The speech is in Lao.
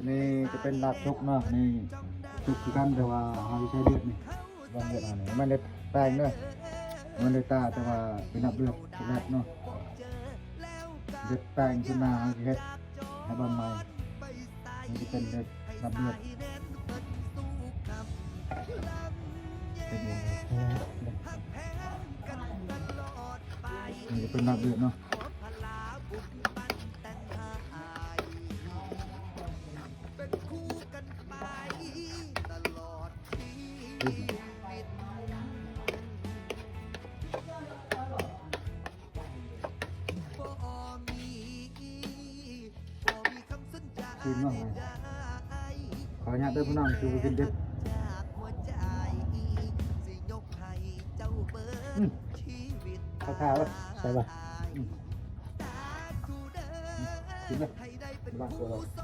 ນີ້ຈະເປັນລາບສຸກເນາະ ນີ້ສຸກຄືກັນ ແຕ່ວ່າເຮົາຊິໃຊ້ເລືອດນີ້ ເບິ່ງເລືອດເຮົານີ້ ມັນໄດ້ແປງເດີ ມັນໄດ້ຕາ ແຕ່ວ່າເປັນລາບເລືອດແຊບເນາະ ເລືອດແປງຂຶ້ນມາ ເຮົາຊິເຮັດໃຫ້ເບິ່ງໃໝ່ ນີ້ຈະເປັນເລືອດ ລາບເລືອດ ເປັນຫຍັງ ນີ້ຈະເປັນລາບເລືອດເນາະ. ກິນເນາະ ຂໍອະນຸຍາດເດີພີ່ນ້ອງ ຄືບໍ່ກິນດິບ ອືມ ຂາວໆ ເດີ ແຊບບໍ່ ອືມ ກິນເດີ ລອງເບິ່ງ.